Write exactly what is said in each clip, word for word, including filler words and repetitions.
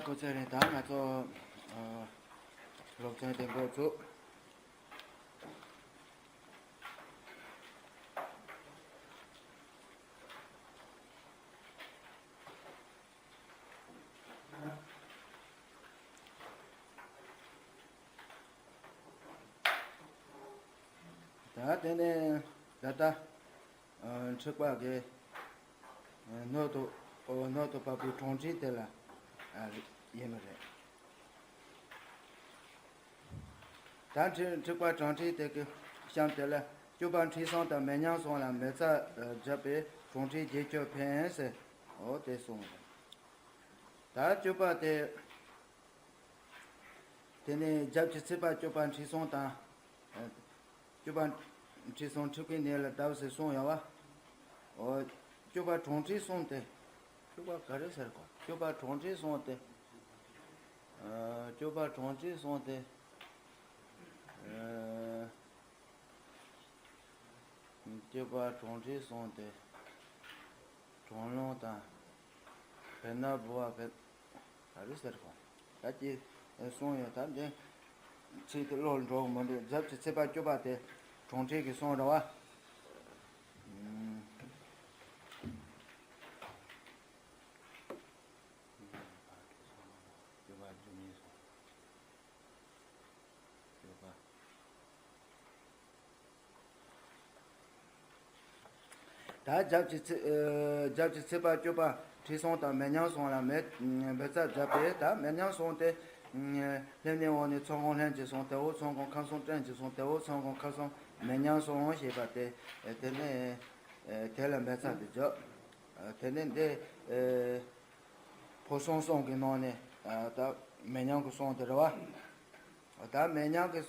སྐུ་ཚེ་རིང་། ད་ང་ཚོ་ཨ་སློབ་ཚན་དེ་འགོ་ཚུགས། ད་དེ་ནས་ད་ལྟ་ཨ་འཁྲིག་པ་གི་ཨ་སྣོད་དུ་ཨོ་སྣོད་དུ་བབས་པའི་གྲང་འཁྲིག་དེ་ལ་ཨ་ཡིན་པ་རེད། ད་འཁྲིག་འཁྲིག་པ་གྲང་འཁྲིག་དེ་གི་གཤམ་དེ་ལ་སྐྱོབ་པ་འཁྲིལ་སོང་དང་མེ་མཉམ་སོང་ལ་མེ་བཙའ་བརྒྱབ་པས་གྲང་འཁྲིག་བརྗེད་སྤྱོད་ཕན་ཟེར། འོ་དེ་གསུངས་རེད། ད་སྐྱོབ་པ་དེ། དེ་ནས་རྒྱབ་ཀྱི་ཚད་པ་སྐྱོབ་པ་འཁྲིལ་སོང་དང་། སྐྱོབ་པ་འཁྲིལ་སོང་འཁྲིག་པའི་གནས་ལ་བརྡབ་ཟེར་གསུངས་ཡོད་པ། འོ། སྐྱོབ་པ་གྲང་འཁྲིལ་སོང་སྟེ། སྐྱོབ་པ་ག་རེ་ཟེར་གོ་སྐྱོབ་པ་གྲང་འཁྲིལ་སོང་སྟེ། ཨ། སྐྱོབ་པ་གྲང་འཁྲིལ་སོང་སྟེ། ཨ། སྐྱོབ་པ་གྲང་འཁྲིལ་སོང་སྟེ། གྲང་རླུང་དང་། བེར་ནག་ལྦུ་བ་བེར། ག་རེ་ཟེར་གོ་ད་ཅི་གསུངས་ཡོད་ད་འདི། ཚིག་དེ་བློར་འགྲོ་གི་མི་འདུག་རྒྱབ་ཀྱི་ཚད་པ་སྐྱོབ་པ་དེ་གྲང་འཁྲིལ་གྱི་གསུང་རེད་བ། ཨུམ། སྐྱོབ་པ་སྒྱུ་མའི་གསུང་། སྐྱོབ་པ། ད་རྒྱབ་ཀྱི་ཚེ། ཨ། རྒྱབ་ཀྱི་ཚད་པ་སྐྱོབ་པ་འཁྲིལ་སོང་དང་མེ་མཉམ་སོང་ལ་མེ་མེ་བཙའ་བརྒྱབ་པས་ད་མེ་མཉམ་སོང་སྟེ། ཨ། ལྷན་ནེ་འོག་ནས་ཚོགས་ཁང་ལྷན་ཅིག་སོང་དེ་འོག་ཚོགས་ཁང་ཁམས་གསུམ་སྤྲིན་ཅིག་སོང་དེ་འོག་ཚོགས་ཁང་ཁམས་གསུམ་མེ་མཉམ་སོང་ཞེས་པ་དེ། ཨ། དེ་ནས། ཨ། དེ་ལ་མེ་བཙའ་དེ་བརྒྱབ། ཨ། དེ་ནས་འདི། ཨ། ཕོ་སང་སང་གི་ནང་ནས། ཨ། ད་མེ་མཉམ་གྱི་གསུང་དེ་རེད་བ། ད་མེ་མཉམ་གྱི་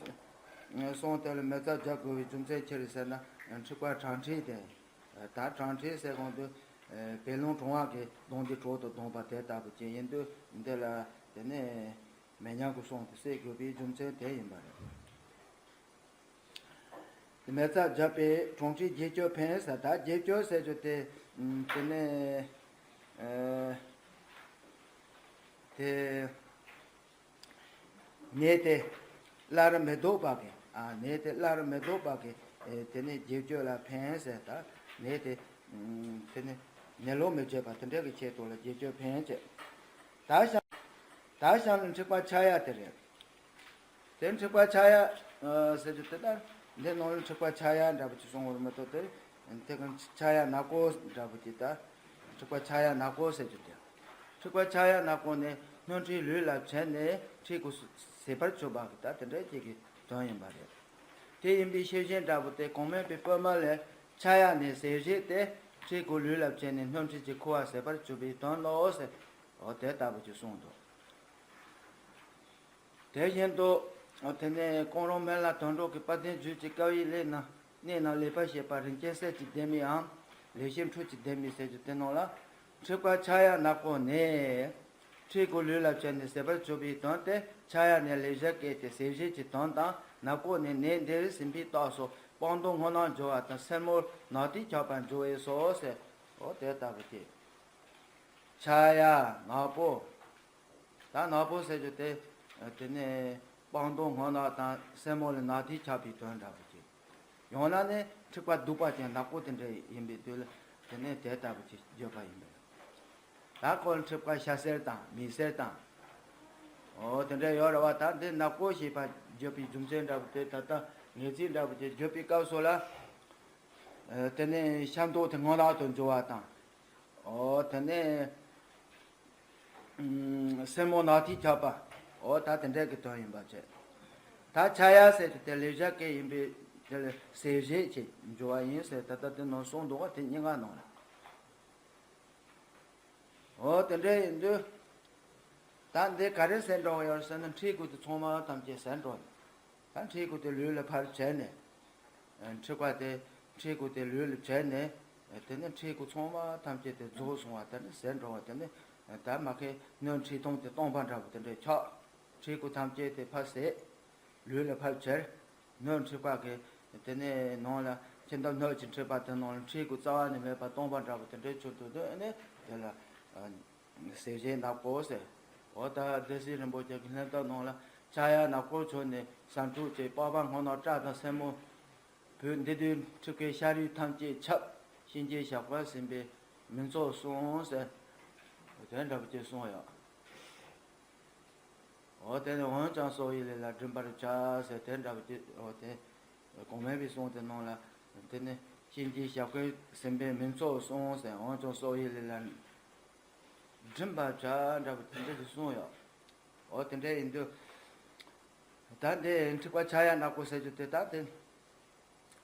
གསུང་དེ་ལ་མེ་བཙའ་རྒྱག་དགོས་པའི་རྒྱུ་མཚན་ཅི་རེད་ཟེར་ན། འཁྲིག་པ་གྲང་འཁྲིལ་དེ། ད་གྲང་འཁྲིལ་ཟེར་གོང་དུ། བད་ལོང་གྲང་བ་གི་གདོང་འདི་དྲོད་དུ་ལྡང་བ་དེ་ལྟ་བུ་ཅིག་ཡིན་དུས་འདི་ལ་དེ་ནས་མེ་མཉམ་གྱི་གསུང་དེ་གསོལ་དགོས་པའི་རྒྱུ་མཚན་དེ་ཡིན་པ་རེད། མེ་བཙའ་བརྒྱབ་པས་གྲང་འཁྲིལ་བརྗེད་སྤྱོད་ཕན་ཟེར། ད་བརྗེད་སྤྱོད་ཟེར་རྒྱུ་དེ། ཨ། དེ་ནས། ཨ། དེ། ནད་དེ་སླར་མི་ལྡོག་པ་གི། ཨ། ནད་དེ་སླར་མི་ལྡོག་པ་གི། ཨ། དེ་ནས་བརྗེད་སྤྱོད་ལ་ཕན་ཟེར། ད་ནད་དེ། ཨ། དེ་ནས་ནད་ལོག་མི་བྱེད་པ་དེ་འདྲ་གི་ཆེད་དུ་ལ་བརྗེད་སྤྱོད་ཕན་བྱེད། ད་གཤམ། ད་གཤམ་ལ་འཁྲིག་པ་ཆགས་ཡ་དེ་རེད། དེ་འཁྲིག་པ་ཆགས་ཡ། ཨ། ཟེར་རྒྱུ་དེ་ལྟར། འདི་ནང་ལ་འཁྲིག་པ་ཆགས་ཡ་འདྲ་པོ་ཅིག་གསུང་བར་མི་ཐུབ་དེ། དེ་ག་ཆགས་ཡ་ནག་པོ་འདྲ་པོ་ཅིག་ད། འཁྲིག་པ་ཆགས་ཡ་ནག་པོ་ཟེར་རྒྱུ་དེ། འཁྲིག་པ་ཆགས་ཡ་ནག་པོ་ནི་སྣོད་མཁྲིས་ལུས་ལ་བྱས་ནས་མཁྲིས་ཀྱི་ཟད་པར་གྱུར་པ་གི་ད་དེ་འདྲ་ཅིག་གི་དོན་ཡིན་པ་རེད། དེ་ཡིན་པའི་ཤེས་བཞིན་འདྲ་པོ་དེ་གོང་སྨོས་པའི་པུས་མོ་ལས་ཆགས་ཡ་ནས་ཟད་བྱེད་དེ། མཁྲིས་ཀྱི་ལུས་ལ་བྱས་ནས་སྣོད་མཁྲིས་ཀྱི་ཁུ་བ་ཟད་པར་གྱུར་པའི་དོན་ལོ་ཟེར། འོ་དེ་ལྟ་བུ་ཅིག་གསུངས་འདུག་དེ་བཞིན་དུ། དེ་ནས་ཀོང་རོང་སྨན་བླ་དོན་གྲུབ་ཀྱི་དཔལ་ལྡན་རྒྱུད་ཀྱི་དཀའ་བའི་གནད་རྣམས། གནད་རྣམས་ལེགས་པར་བཤད་པ་རིན་ཆེན་གསེར་གྱི་ལྡེ་མིག་འམ། ལེགས་བཤད་འཕྲུལ་གྱི་ལྡེ་མིག་ཟེར་རྒྱུ་དེ་ནང་ལ། འཁྲིག་པ་ཆགས་ཡ་ནག་པོ་ནི། མཁྲིས་ཀྱི་ལུས་ལ་བྱས་ནས་ཟད་པར་གྱུར་པའི་དོན་ཏེ། ཆགས་ཡ་ནི་ལེགས་བཤད་སྐད་དེ་ཟད་བྱེད་ཀྱི་དོན་དང་ནག་པོ་ནི་ནད་འདིར་ཟིན་པའི་རྟགས་སོ། པང་གདོང་སྔོ་ནག་འགྱུར་བ་དང་སེན་མོར་ནག་ཐིག་ཆགས་པར་འགྱུར་བས་སོ་ཟེར། འོ་དེ་ལྟ་བུ་སྟེ། ཆགས་ཡ་ནག་པོ། ད་ནག་པོ་ཟེར་རྒྱུ་དེ། དེ་ནས་པང་གདོང་སྔོ་ནག་དང་སེན་མོ་ལ་ནག་ཐིག་ཆགས་པའི་དོན་འདྲ་པོ་ཅིག་ཡང་ན་ནི་འཁྲིག་པ་གདུག་པ་ཅན་ནག་པོ་དེ་འདྲ་ཡིན་པའི་དུས་ལ་དེ་ནས་དེ་ལྟ་བུ་ཅིག་བརྗོད་པ་ཡིན་པས། ད་ཁོ་ལ་འཁྲིག་པ་ཤ་སེར་དང་མིག་སེར་དང་། འོ་དེ་འདྲ་ཡོད་རེད་བ། ད་འདི་ནག་པོ་ཞེས་པ་བརྗོད་པའི་རྒྱུ་མཚན་འདྲ་པོ་དེ་ད་ལྟ་ངེས་ཚིག་འདྲ་པོ་ཅིག་བརྗོད་པའི་སྐབས་སུ་ལ། དེ་ནས་ཤ་མདོག་དེ་སྔོ་ནག་ཏུ་འགྱུར་བ་དང་། འོ་དེ་ནས་ཨུམ། སེན་མོ་ནག་ཐིག་ཆགས་པ། འོ་ད་དེ་འདྲ་གི་དོན་ཡིན་པ་བྱས། ད་ཆགས་ཡ་ཟེར་དུས་དེ་ལེགས་བཤད་སྐད་ཡིན་པས་དེ་ལ་ཟད་བྱེད་ཅེས་འགྱུར་བ་ཡིན་ཟེར། ད་ལྟ་དེ་ནང་གསུངས་འདུག་བ། དེ་སྙན་ངག་ནང་ལ། འོ་དེ་འདྲ་ཡིན་དུས། ད་འདི་ག་རེ་ཟད་འགྲོ་བ་ཡོད་ཟེར་ན་མཁྲིས་ཀྱི་དེ་ཚང་མ་ཐམས་ཅད་ཟད་འགྲོ་ནས། ད་མཁྲིས་ཀྱི་དེ་ལུས་ལ་ཕར་བྱས་ནས། ཨ། མཁྲིས་པ་དེ་མཁྲིས་ཀྱི་དེ་ལུས་ལ་བྱས་ནས། ཨ། དེ་ནས་མཁྲིས་ཀྱི་ཚང་མ་ཐམས་ཅད་དེ་རྫོགས་སོང་བ། དེ་ནས་ཟད་འགྲོ་བ། དེ་ནས་ད་མ་ཁའི་སྣོད་མཁྲིས་ཐང་དེ་སྟོང་པ་འདྲ་པོ་དེ་འདྲ་ཆགས། མཁྲིས་ཀྱི་ཐམས་ཅད་དེ་ཕར་ཟད། ལུས་ལ་ཕར་བྱེར། སྣོད་མཁྲིས་པ་གི་དེ་ནས་ནང་ལ་ཁྱིམ་ཐབ་སྣོད་ཀྱི་མཁྲིས་པ་དེ་ནང་ལ་མཁྲིས་ཀྱི་རྩ་བ་ནས་མེད་པ་སྟོང་པ་འདྲ་པོ་དེ་འདྲའི་ཆུ་འདུག་དུས་ཨ་ནི་དེ་ལ་ཟད་བྱེད་ནག་པོ་ཟེར། འོ་ད་སྡེ་སྲིད་རིན་པོ་ཆེ་གི་ལྷན་ཐབས་ནང་ལ་ཕྱྭ་གཡག་ནག་པོ་མཆོག་ནས་ཟམ་འཁྲུག་བྱས། པགས་པ་སྔོ་ནག་སྐྲ་དང་སེན་མོ་བུད། འདི་དུས་འཁྲིག་པའི་ཤ་རུས་ཐམས་ཅད་ཁྱབ། གཤིན་རྗེའི་ཞབས་སྐུ་ཟིན་པས་མི་འཚོ་གསུངས་ཟེར། དེ་འདྲ་པོ་ཅིག་གསུངས་ཡོད། འོ་དེ་ནས་འོན་ཀྱང་སྲོག་ཡིད་ལས་ལ་སྒྲིམ་པར་བྱ་ཟེར། དེ་འདྲ་པོ་ཅིག་འོ་དེ་གོང་མའི་གསུང་དེ་ནང་ལ། དེ་ནས་གཤིན་རྗེའི་ཞབས་སྐུ་ཟིན་པས་མི་འཚོ་གསུངས་ཟེར། འོན་ཀྱང་སྲོག་ཡིད་ལས་ལ་སྒྲིམ་པར་བྱ་འདྲ་པོ་དེ་འདྲ་ཞིག་གསུངས་ཡོད། འོ་དེ་འདྲ་ཡིན་དུས། ད་འདི་འཁྲིག་པ་ཕྱྭ་གཡག་ནག་པོ་ཟེར་རྒྱུ་དེ་ད་དེ་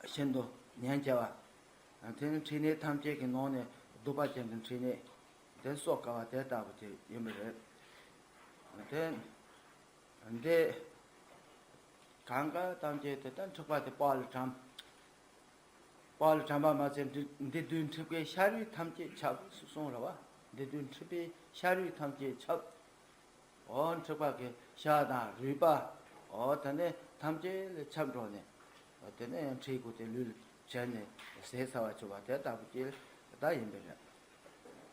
ཤིན་ཏུ་ཉེན་ཆེ་བ། དེ་ནི་འཕྲིན་ལས་ཐམས་ཅད་ཀྱི་ནང་ནས་གདུག་པ་ཅན་གྱི་འཕྲིན་ལས་དེ་གསོ་དཀའ་བ་དེ་ལྟ་བུ་དེ་ཡིན་པ་རེད། དེ་འདི་གང་ག་ཐམས་ཅད་དེ་ད་འཁྲིག་པ་དེ་པགས་ལ་གྲམ། པགས་ལ་གྲམ་པ་མ་ཚད་འདི་འདི་དུས་འཁྲིག་པའི་ཤ་རུས་ཐམས་ཅད་ཁྱབ་གསུངས་རེད་བ། འདི་དུས་འཁྲིག་པའི་ཤ་རུས་ཐམས་ཅད་ཁྱབ། འོ་འཁྲིག་པ་གི་ཤ་དང་རུས་པ། འོ་དེ་ནས་ཐམས་ཅད་ལ་ཁྱབ་འགྲོ་ནས། འོ་དེ་ནས་འཁྲིལ་གོ་དེ་ལུས་ལ་བྱས་ནས་ཟས་ཟ་བར་གྱུར་པ་དེ་ལྟ་བུ་ཅིག་ད་ཡིན་པས་རེད།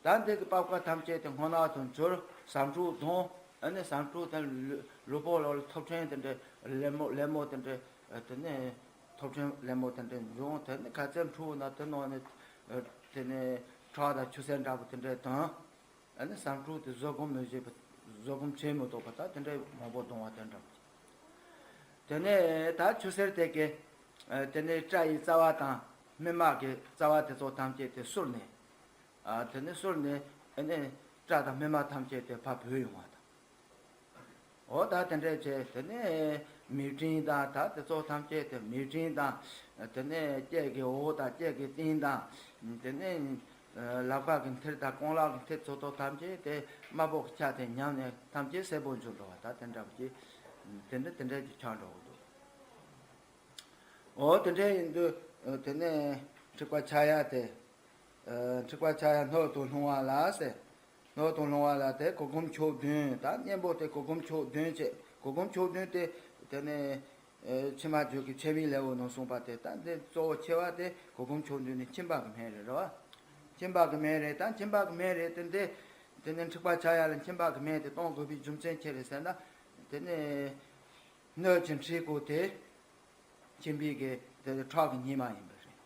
ད་འདི་གི་པགས་པ་ཐམས་ཅད་དེ་སྔོ་ནག་ཏུ་གྱུར། ཟམ་འཁྲུག་ལྡང་། ཨ་ནི་ཟམ་འཁྲུག་དེ་ལུས་པོ་ལ་ཐོབ་ཕྲེང་དེ་འདྲ་ལེབ་མོ་ལེབ་མོ་དེ་འདྲ། དེ་ནས་ཐོབ་ཕྲེང་ལེབ་མོ་དེ་འདྲ་འབྱུང་། དེ་ནས་ག་ཚད་འཁྲུགས་ན་དེ་ནང་ནས་དེ་ནས་ཁྲག་དང་ཆུ་སེར་འདྲ་པོ་དེ་འདྲ་དང་། ཨ་ནི་ཟམ་འཁྲུག་དེ་བཟོད་སྒོམ་མི་བྱེད་པ། བཟོད་སྒོམ་བྱེད་མི་ཐུབ་པ་དང་དེ་འདྲའི་མང་པོ་ལྡང་བ་དེ་འདྲ། དེ་ནས་ད་ཆུ་སེར་དེ་གའི་དེ་ནས་སྐྲ་ཡི་རྩ་བ་དང་སྨིན་མ་གི་རྩ་བ་དེ་ཚོ་ཐམས་ཅད་དེ་གསུར་ནས། དེ་ནས་གསུར་ནས་ཨ་ནི་སྐྲ་དང་སྨིན་མ་ཐམས་ཅད་དེ་ཕར་བུད་ཡོང་བ་དང་། འོ་ད་དེ་འདྲས་བྱས། དེ་ནས་མིག་སྤྲིན་དང་ད་དེ་ཚོ་ཐམས་ཅད་དེ་མིག་སྤྲིན་དང་། དེ་ནས་ལྕེ་གི་འོ་དང་ལྕེ་གི་གཏིང་དང་། དེ་ནས་ལག་པ་གི་མཐིལ་དང་རྐང་ལག་གི་མཐིལ་ཚོ་ཐོ་ཐམས་ཅད་དེ་དམར་པོ་གི་ཆ་དེ་ཉམས་ནས་ཐམས་ཅད་སེར་པོ་འབྱུང་འགྲོ་བ་ད་དེ་འདྲ་བ་ཅིག་དེ་འདྲ་དེ་འདྲ་ཅིག་ཆགས་འགྲོ་གི་འདུག་འོ་དེ་འདྲ་ཡིན་དུས་དེ་ནས་འཁྲིག་པ་ཕྱྭ་གཡག་དེ། འཁྲིག་པ་ཕྱྭ་གཡག་སྣོད་དུ་ལྷུང་བ་ལ་ཟེར། སྣོད་དུ་ལྷུང་བ་ལ་དེ་གུར་གུམ་མཆོག་བདུན། ད་གཉེན་པོ་དེ་གུར་གུམ་མཆོག་བདུན་བྱས། གུར་གུམ་མཆོག་བདུན་དེ་དེ་ནས་ཕྱི་མ་རྒྱུད་ཀྱི་ཆེ་བའི་ལེའུ་ནང་གསུངས་པ་དེ། ད་འདི་གཙོ་བོ་ཆེ་བ་དེ་གུར་གུམ་མཆོག་བདུན་ནི་ཁྱིམ་པ་གི་སྨན་རེད་རེད་བ། ཁྱིམ་པ་གི་སྨན་རེད། ད་ཁྱིམ་པ་གི་སྨན་རེད་དེ་འདི། དེ་ནས་འཁྲིག་པ་ཕྱྭ་གཡག་ལ་ཁྱིམ་པ་གི་སྨན་དེ་གཏོང་དགོས་པའི་རྒྱུ་མཚན་ཅི་རེད་ཟེར་ན། དེ་ནས་སྣོད་ཀྱི་མཁྲིས་གུ་དེ། ཁྱིམ་པའི་གི་དེ་ཁྲག་གི་ཉི་མ་ཡིན་པ་རེད།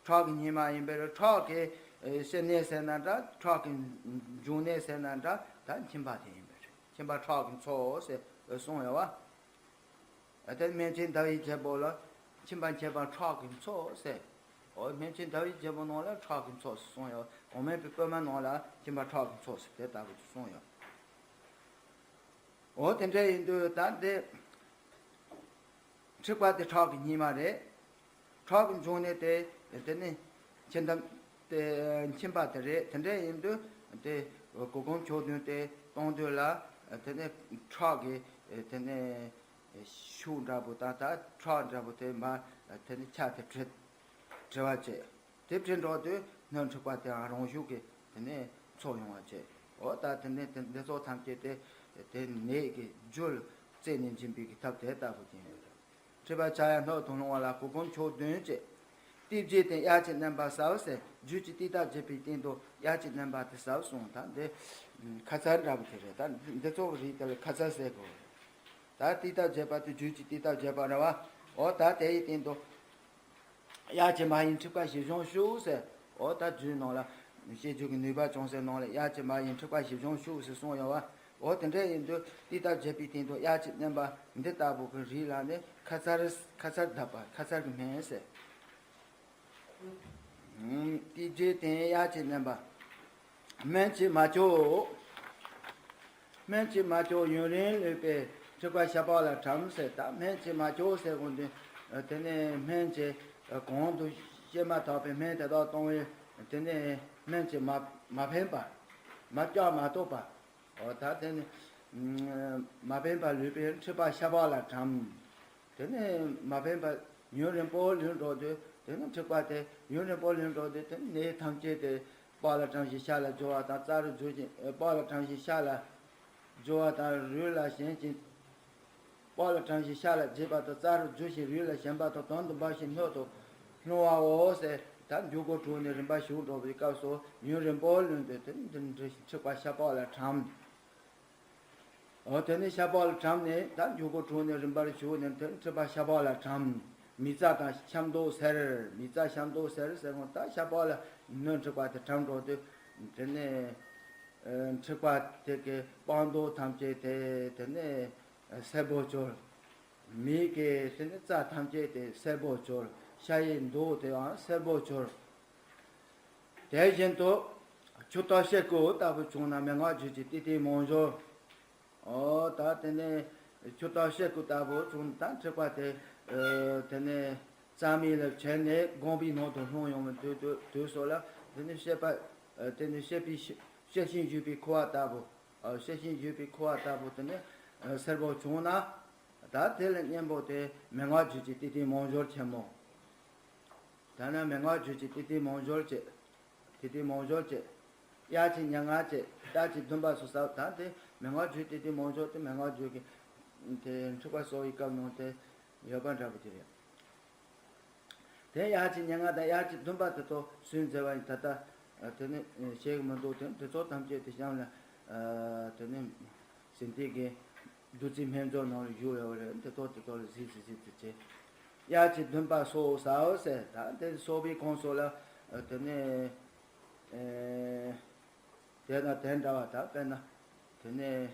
ཁྲག་གི་ཉི་མ་ཡིན་པ་རེད། ཁྲག་གི་ཨེ་སྐྱེ་གནས་ཟེར་ན་འདྲ། ཁྲག་གི་འབྱུང་གནས་ཟེར་ན་འདྲ། ད་ཁྱིམ་པ་དེ་ཡིན་པ་རེད། ཁྱིམ་པ་ཁྲག་གི་མཚོ་ཟེར་གསུངས་ཡོད་བ། ཨ་དེ་སྨན་དཔྱད་ཟླ་བའི་རྒྱལ་པོ་ལ་ཁྱིམ་པ་མཁྱེན་པ་ཁྲག་གི་མཚོ་ཟེར། འོ་སྨན་དཔྱད་ཟླ་བའི་རྒྱལ་པོ་ནང་ལ་ཁྲག་གི་མཚོ་ཟེར་གསུངས་ཡོད། གོང་མའི་པའི་པུས་མོ་ནང་ལ་ཁྱིམ་པ་ཁྲག་གི་མཚོ་ཟེར་དེ་ལྟ་བུ་ཅིག་གསུངས་ཡོད། འོ་དེ་འདྲ་ཡིན་དུས་ད་འདི་འཁྲིག་པ་དེ་ཁྲག་གི་ཉི་མ་རེད། ཁྲག་གི་འབྱུང་གནས་དེ་དེ་ནི་ཁྱིམ་ཐབ་དེ་ཁྱིམ་པ་དེ་རེད། དེ་འདྲ་ཡིན་དུས་དེ་གུར་གུམ་མཆོག་བདུན་དེ་གཏོང་དུས་ལ་དེ་ནི་ཁྲག་གི་དེ་ནི་ཤུགས་འདྲ་པོ་དང་ད་ཁྲག་འདྲ་པོ་དེ་མ་དེ་ནི་ཆ་དེ་བྲི་བྲི་བ་བྱས། དེ་བྲིས་འགྲོ་དུས་སྣོད་འཁྲུགས་པ་དེའང་རང་ཤུགས་ཀྱིས་དེ་ནས་འཚོ་ཡོང་བ་བྱས། འོ་ད་དེ་ནས་དེ་འདི་ཚོ་ཐམས་ཅད་དེ་དེ་ནད་ཀྱི་རྒྱུ་ལ་རྩད་ནས་འབྱིན་པའི་གི་ཐབས་དེ་ལྟ་བུ་ཅན་ཡོད་རེད། མཁྲིས་པ་ཕྱྭ་གཡག་སྣོད་དུ་ལྷུང་བ་ལ་གུར་གུམ་མཆོག་བདུན་བཅས། ཏིལ་བརྒྱད་སྟེང་གཡའ་གཅིག་མནན་པ་ཟབ་ཟེར། རྒྱུད་ཀྱི་ཏིལ་བརྡབ་བརྒྱད་པའི་སྟེང་དུ་གཡའ་གཅིག་མནན་པ་དེ་ཟབ་གསུངས། ད་འདི་ཁ་ཚར་འདྲ་པོ་དེ་རེད། ད་འདི་ཚོ་གི་རིགས་དེ་ལ་ཁ་ཚར་ཟེར་དགོས་རེད། ད་ཏིལ་བརྡབ་བརྒྱད་པ་དེ་རྒྱུད་ཀྱི་ཏིལ་བརྡབ་བརྒྱད་པ་རེད་བ། འོ་ད་དེའི་སྟེང་དུ། གཡའ་གཅིག་མ་ཡིན་འཁྲིག་པ་བཞི་སྦྱོང་ཤོག་ཟེར། འོ་ད་རྒྱུད་ནང་ལ་བཤད་རྒྱུད་ཀྱི་ནུས་པ་ཅུང་ཟད་ནང་ལ་གཡའ་གཅིག་མ་ཡིན་འཁྲིག་པ་བཞི་སྦྱོང་ཤོག་ཟེར་གསུངས་ཡོད་བ། འོ་དེ་འདྲ་ཡིན་དུས་ཏིལ་བརྡབ་བརྒྱད་པའི་སྟེང་དུ་གཡའ་གཅིག་མནན་པ་འདི་ལྟ་བུ་གི་རིགས་ལ་ནི་ཁ་ཚར་ཁ་ཚར་བརྡབ་པ་ཁ་ཚར་གྱི་སྨན་ཟེར། ཏིལ་བརྒྱད་སྟེང་གཡའ་གཅིག་མནན་པ། སྨན་གྱིས་མ་བསྐྱོད། སྨན་གྱིས་མ་བསྐྱོད་ཡུན་རིང་ལུས་པས་འཁྲིག་པ་ཤ་པགས་ལ་གྲམ་ཟེར། ད་སྨན་གྱིས་མ་བསྐྱོད་ཟེར་དགོས་དུས། དེ་ནས་སྨན་གྱིས་གོང་དུ་བཤད་མ་ཐག་པའི་སྨན་དེ་དག་གཏོང་བས་དེ་ནས་སྨན་གྱིས་མ་མ་ཕན་པ། མ་བསྐྱབ་མ་ཐུབ་པ། འོ་ད་དེ་ནི་མ་ཕན་པ་ལུས་པས་འཁྲིག་པ་ཤ་པགས་ལ་གྲམ། དེ་ནས་མ་ཕན་པ་ཡུན་རིང་པོ་ལུས་འགྲོ་དུས་དེ་ནི་འཁྲིག་པ་དེ་ཡུན་རིང་པོ་ལུས་འགྲོ་དུས་དེ་ནི་ནད་ཐམས་ཅད་དེ་པགས་ལ་གྲམ་ཞིང་ཤ་ལ་རྒྱུ་བ་དང་རྩ་རུ་རྒྱུ་ཞིང་། པགས་ལ་གྲམ་ཞིང་ཤ་ལ་རྒྱུ་བ་དང་རུས་ལ་ཞེན་ཅིང་། པགས་ལ་གྲམ་ཞིང་ཤ་ལ་རྒྱུ་བ་དང་རྩ་རུ་རྒྱུ་ཞིང་རུས་ལ་ཞེན་པ་དང་དོན་དུ་འབབ་ཞིང་སྣོད་དུ་ལྷུང་བའོ་ཟེར། ད་འཇུག་སྒོ་དྲུག་ནས་རིམ་པ་ཞུགས་འགྲོ་བའི་སྐབས་སུ་ཡུན་རིང་པོ་ལུས་འདོད་དེ་འདི་འདྲ་འཁྲིག་པ་ཤ་པགས་ལ་གྲམ། འོ་དེ་ནས་ཤ་པགས་ལ་བཀྲམ་ནས་ད་མགྱོགས་པོ་བྲོས་ནས་རིམ་པར་བྱུགས་ནས་དེ་ནས་མཁྲིས་པ་ཤ་པགས་ལ་བཀྲམ། མིག་རྩ་དང་ཤ་མདོག་སེར། མིག་རྩ་ཤ་མདོག་སེར་ཟེར་ནོ་ད་ཤ་པགས་ལ་སྣོད་མཁྲིས་པ་དེ་བཀྲམ་འགྲོ་དུས་དེ་ནས་ཨ་མཁྲིས་པ་དེ་གི་པགས་མདོག་ཐམས་ཅད་དེ་དེ་ནས་ཨ་སེར་པོ་གྱུར། མིག་གི་དེ་ནས་རྩ་ཐམས་ཅད་དེ་སེར་པོ་གྱུར། ཤ་ཡི་མདོག་དེའང་སེར་པོ་གྱུར། དེ་བཞིན་དུ་ཆུ་བརྟག་ཤེལ་སྐུ་ལྟ་བུ་བྱུང་ན་མན་ངག་བརྗོད་ཀྱི་ཏིག་ཏིག་མང་སྦྱོར། ཨོ་ད་དེ་ནས་ཆུ་བརྟག་ཤེལ་སྐུ་ལྟ་བུ་བྱུང་ན་ད་མཁྲིས་པ་དེ་ཨ་དེ་ནས་རྩ་མིག་ལ་བྱས་ནས་རྐང་པའི་ནང་དུ་ལྷུང་ཡོང་བའི་དུས་དུས་དུས་སོགས་ལ་དེ་ནས་ཤེལ་པ་ཨ་དེ་ནས་ཤེལ་པའི་ཤེལ་ཤེལ་ཤིང་བཞུས་པའི་ཁུ་བ་ལྟ་བུ། ཨ་ཤེལ་ཤིང་བཞུས་པའི་ཁུ་བ་ལྟ་བུ་དེ་ནས་ཨ་སེར་པོ་བྱུང་ན། ད་དེ་ལ་གཉེན་པོ་དེ་མན་ངག་བརྗོད་ཀྱི་ཏིག་ཏིག་མང་སྦྱོར་ཆེན་མོ། ད་ནི་མན་ངག་བརྗོད་ཀྱི་ཏིག་ཏིག་མང་སྦྱོར་བཅས། ཏིག་ཏིག་མང་སྦྱོར་བཅས། དབྱར་གྱི་ཉེར་ལྔ་བཅས་དབྱར་གྱི་བདུན་པ་སོགས་ཟབ། ད་དེ་མན་ངག་བརྗོད་ཏིག་ཏིག་མང་སྦྱོར་དེ་མན་ངག་བརྗོད་ཀྱི་དེ་འཁྲུག་པ་གསོ་བའི་སྐབས་ནང་དེ་ཡོད་པ་འདྲ་པོ་དེ་རེད། དེ་དབྱར་གྱི་ཉེར་ལྔ་དང་དབྱར་གྱི་བདུན་པ་དེ་ཚོ་སུས་མཛད་པ་ཡིན། ད་ལྟ་དེ་ནི་ཤེས་ཀྱི་མི་འདུག་དེ་དེ་ཚོ་ཐམས་ཅད་དེ་གཤམ་ལ་དེ་ནི་ཟིན་ཏིག་གི་བདུད་རྩིའི་སྨན་མཛོད་ནང་ལ་བཞུགས་ཡོད་པ་རེད། དེ་ཚོ་དེ་ཚོ་ལ་གཟིགས་གཟིགས་གཟིགས་ཏེ་བྱས། དབྱར་གྱི་བདུན་པ་སོགས་ཟབ་ཟེར། ད་དེ་སོགས་པའི་ཁོངས་སོགས་ལ་དེ་ནས་དེ་དང་དེ་འདྲ་བ་ད་དཔེར་ན་དེ་ནས་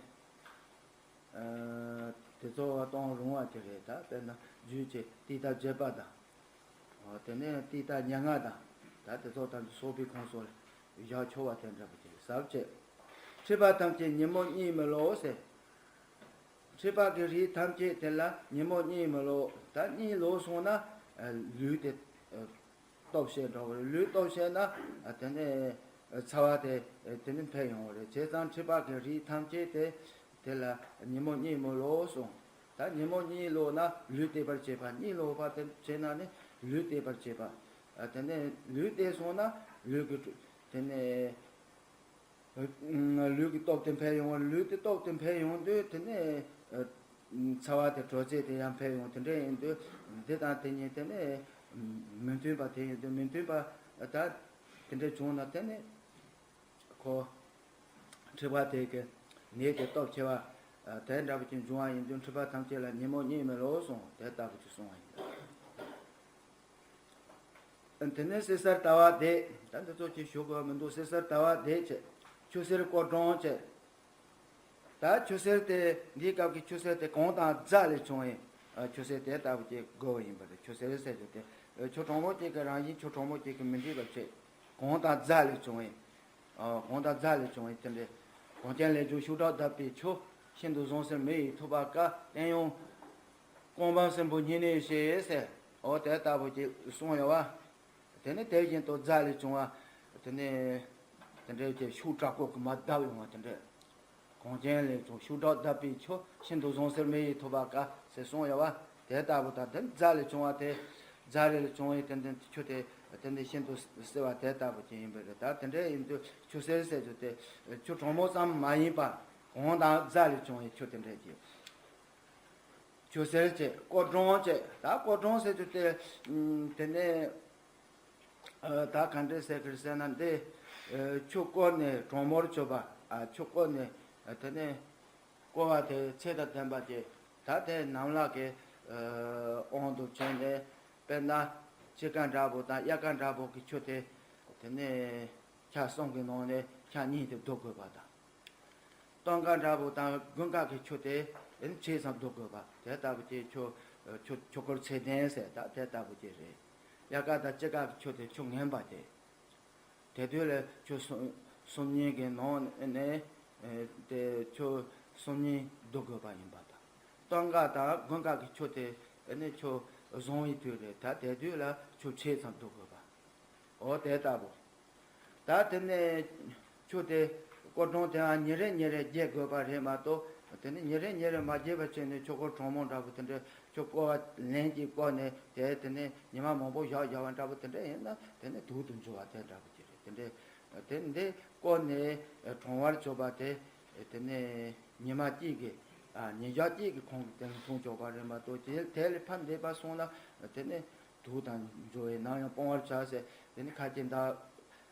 དེ་ཚོ་བ་གཏོང་རུང་བ་དེ་རེད། ད་དཔེར་ན་རྒྱུད་ཀྱི་ཏིག་ཏ་བརྒྱད་པ་དང་། དེ་ནས་ཏིག་ཏ་ཉེར་ལྔ་དང་། ད་དེ་ཚོ་དང་སོགས་པའི་ཁོངས་སུ་བཞག་ཆོག་པ་དེ་འདྲ་པོ་ཅིག་ཟབ་བྱས། མཁྲིས་པ་ཐམས་ཅད་ཉིན་མོ་གཉིད་མི་ལོག་ཟེར། མཁྲིས་པ་གི་རིགས་ཐམས་ཅད་དེ་ལ་ཉིན་མོ་གཉིད་མི་ལོག་ད་གཉིད་ལོག་སོང་ན་ལུས་དེ་སྟོབས་ཆེ་འགྲོ་གི་རེད། ལུས་སྟོབས་ཆེ་ན་དེ་ནས་ཚ་བ་དེ་དེ་ནས་འཕེལ་ཡོང་གི་རེད། བྱས་ཙང་མཁྲིས་པ་གི་རིགས་ཐམས་ཅད་དེ་དེ་ལ་ཉིན་མོ་གཉིད་མི་ལོག་གསུངས། ད་ཉིན་མོ་གཉིད་ལོག་ན་ལུས་བརྟས་པར་བྱེད་པ། གཉིད་ལོག་པ་དེ་བྱས་ན་ནི་ལུས་བརྟས་པར་བྱེད་པ། དེ་ནས་ལུས་བརྟས་སོང་ན་ལུས་ཀྱི་དེ་ནས་ལུས་ཀྱི་སྟོབས་དེ་འཕེལ་ཡོང་བ། ལུས་དེ་སྟོབས་དེ་འཕེལ་ཡོང་དུས་དེ་ནས་ཚ་བ་དེ་དྲོད་ཚད་དེ་ཡང་འཕེལ་ཡོང་། དེ་འདྲ་ཡིན་དུས་འདི་དང་དེ་གཉིས་དེ་ནས་མི་མཐུན་པ་དེ་ཡིན་དུས་མི་མཐུན་པ་ད་དེ་འདྲ་བྱུང་ན་དེ་ནས་ཁོ་མཁྲིས་པ་དེ་གི་ནད་དེ་སྟོབས་ཆེ་བ་དེ་འདྲ་པོ་ཅིག་འབྱུང་བ་ཡིན་དུས་མཁྲིས་པ་ཐམས་ཅད་ལ་ཉིན་མོ་གཉིད་མི་ལོག་གསུངས། དེ་ལྟ་བུ་ཅིག་གསུངས་པ་ཡིན། དེ་ནས་བསིལ་ཟེར་ལྟ་བ་བཟླས། ད་འདི་ཚོ་ཅིག་ཞུ་དགོས་མི་འདུག་བསིལ་ཟེར་ལྟ་བ་བཟླས་བྱས། ཆུ་སེར་སྐོར་གྲོང་བྱས། ད་ཆུ་སེར་དེ་འདིའི་སྐབས་ཀྱི་ཆུ་སེར་དེ་གངས་དང་རྫ་ལས་བྱུང་བའི་ཆུ་སེར་དེ་ལྟ་བུ་ཅིག་དགོས་པ་ཡིན་པ་རེད། ཆུ་སེར་ཟེར་རྒྱུ་དེ་ཆུ་གྲང་མོ་གཅིག་གི་རང་བཞིན་ཆུ་གྲང་མོ་གཅིག་གིས་མི་འགྲིག་པ་བྱས། གངས་དང་རྫ་ལས་བྱུང་བའི་གངས་དང་རྫ་ལས་བྱུང་བའི་དེ་འདྲའི། གངས་ཅན་ལས་བྱུང་ཤུགས་དྲག་དག་པའི་ཆུ། ཤིན་ཏུ་བཟང་ཟེར་མི་ཡིས་ཐོབ་པ་དཀའ། བརྟན་གཡོ་སྐོང་བམ་སྲིན་པོ་ཉིད་ནི་ཞེས་ཟེར། འོ་དེ་ལྟ་བུ་ཅིག་གསུངས་ཡོད་པ། དེ་ནས་དེ་བཞིན་དུ་རྫ་ལས་བྱུང་བ། དེ་ནས་དེ་འདྲའི་ཅིག་ཤུགས་དྲག་པོ་གིས་མར་བརྡབས་ཡོང་བ་དེ་འདྲ། གངས་ཅན་ལས་བྱུང་ཤུགས་དྲག་དག་པའི་ཆུ། ཤིན་ཏུ་བཟང་ཟེར་མི་ཡིས་ཐོབ་པ་དཀའ་ཟེར་གསུངས་ཡོད་པ། དེ་ལྟ་བུ་དང་དེ་རྫ་ལས་བྱུང་བ་དེ། རྫ་རི་ལས་བྱུང་བའི་དེ་འདྲའི་ཆུ་དེ་དེ་འདྲའི་ཤིན་ཏུ་བསིལ་བ་དེ་ལྟ་བུ་ཅིག་ཡིན་པ་རེད། ད་དེ་འདྲ་ཡིན་དུས་ཆུ་སེར་ཟེར་རྒྱུ་དེ་ཆུ་གྲང་མོ་ཙམ་མ་ཡིན་པར་གངས་དང་རྫ་ལས་བྱུང་བའི་ཆུ་དེ་འདྲ་ཅིག་ཆུ་སེར་བྱས། སྐོར་གྲོང་བྱས། ད་སྐོར་གྲོང་ཟེར་རྒྱུ་དེ་ཨམ་དེ་ནས་ཨ་ད་ག་འདྲས་ཟེར་གི་རེད་ཟེར་ན། འདི་ཨ་ཆུ་བསྐོལ་ནས་གྲང་མོར་གྱུར་པ། ཨ་ཆུ་བསྐོལ་ནས་ཨ་དེ་ནས་བསྐོལ་བ་དེ་ཚད་དང་ལྡན་པ་དེ། ད་དེ་ནམ་ལངས་ཀྱི་ཨ་དབང་དུ་བྱས་ནས་དཔེར་ན་དཔྱིད་ཀ་འདྲ་པོ་དང་དབྱར་ཀ་འདྲ་པོ་གི་ཆུ་དེ་དེ་ནས་ཆ་གསུམ་གྱི་ནང་ནས་ཆ་གཉིས་དེ་བསྡུ་དགོས་པ་དང་། སྟོན་ཀ་འདྲ་པོ་དང་དགུན་ཁ་གི་ཆུ་དེ་ཆེ་ཙམ་བསྡུ་དགོས་པ། དེ་ལྟ་བུ་ཅིག་ཆུ་ཆུ་ཆུ་བསྐོལ་ཚད་ལྡན་ཟེར། ད་དེ་ལྟ་བུ་ཅིག་རེད། དབྱར་ཁ་དང་དཔྱིད་ཀ་གི་ཆུ་དེ་ཆུ་ངན་པ་དེ། དེ་དུས་ལ་ཆུ་གསུམ་གསུམ་གཉིས་ཀྱི་ནང་ནས་ཨེ་དེ་ཆུ་གསུམ་གཉིས་བསྡུ་དགོས་པ་ཡིན་པ་དང་། སྟོན་ཁ་དང་དགུན་ཁ་གི་ཆུ་དེ་ཨེ་ནི་ཆུ་བཟང་བའི་དུས་རེད། ད་དེ་དུས་ལ་ཆུ་ཆེ་ཙམ་བསྡུ་དགོས་པ། འོ་དེ་ལྟ་བུ། ད་དེ་ནས་ཆུ་དེ་སྐོར་གྲོང་དེའང་ཉིན་རེ་ཉིན་རེ་བརྗེ་དགོས་པ་རེད་མ་གཏོགས། དེ་ནས་ཉིན་རེ་ཉིན་རེ་མ་བརྗེ་བ་བྱས་ནས་ཆུ་སྐོར་གྲང་མོ་འདྲ་པོ་དེ་འདྲ་ཆུ་བསྐོལ་བ་ལན་གཅིག་བསྐོལ་ནས་དེ་དེ་ནས་ཉི་མ་མང་པོ་བཞག་བཞག་པ་འདྲ་པོ་དེ་འདྲ་ཡིན་ན་དེ་ནས་དུག་ཏུ་འགྱུར་བ་དེ་འདྲ་པོ་ཅིག་རེད། དེ་འདྲ་དེ་འདི་བསྐོལ་ནས་གྲང་བར་གྱུར་པ་དེ་དེ་ནས་ཉི་མ་གཅིག་གི་ཨ་ཉིན་ཞག་གཅིག་གི་ཁོང་གི་དེ་ནས་འཐུང་ཆོག་པ་རེད་མ་གཏོགས། དེ་དེ་ལས་ཕར་འདས་པ་སོང་ན་དེ་ནས་དུག་དང་འགྱུར་བས་ནམ་ཡང་སྤང་བར་བྱ་ཟེར། དེ་ནི་ཁ་ཆེ་ཟླ་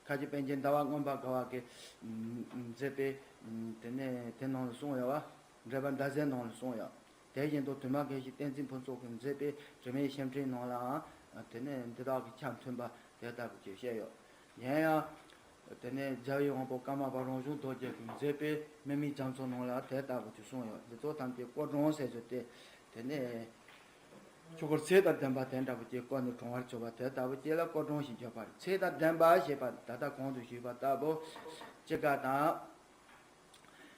ཁ་ཆེ་པཎ་ཆེན་ཟླ་བ་མངོན་པར་དགའ་བ་གིས་མཛད་པའི་དེ་ནས་དེ་ནང་ལ་གསུངས་ཡོད་ འགྲེལ་པ་ཟླ་ཟེར་ནང་ལ་གསུངས་ཡོད། དེ་བཞིན་དུ་དུ་མ་དགེ་བཤེས་བསྟན་འཛིན་ཕུན་ཚོགས་ཀྱིས་མཛད་པའི་དྲི་མེད་ཤེར་ཕྲེང་ནང་ལའང་དེ་ནས་འདི་དག་གི་ཆ་མཐུན་པ་དེ་ལྟ་བུ་ཅིག་བཤད་ཡོད། གཞན་ཡང་། དེ་ནས་རྒྱལ་བའི་དབང་པོ་ཀརྨ་པ་རང་བྱུང་རྡོ་རྗེ་གིས་མཛད་པའི་དམིགས་མེད་རྒྱ་མཚོ་ནང་ལ་དེ་ལྟ་བུ་ཅིག་གསུངས་ཡོད། འདི་ཚོ་ཐམས་ཅད་སྐོར་གྲངས་ཟེར་རྒྱུ་དེ། དེ་ནས་ཆོས་སྐོར་ཚད་དང་ལྡན་པ་དེ་འདྲ་བོ་ཅིག་བསྐོར་ནས་གྲངས་བར་གྱུར་པ་དེ་ལྟ་བུ་ཅིག་ལ་སྐོར་གྲངས་ཞེས་བརྗོད་པ་རེད། ཚད་དང་ལྡན་པ་ཞེས་པ་ད་ལྟ་གོང་དུ་ཞུས་པ་ལྟ་བུ། དཔྱིད་ཀ་དང་།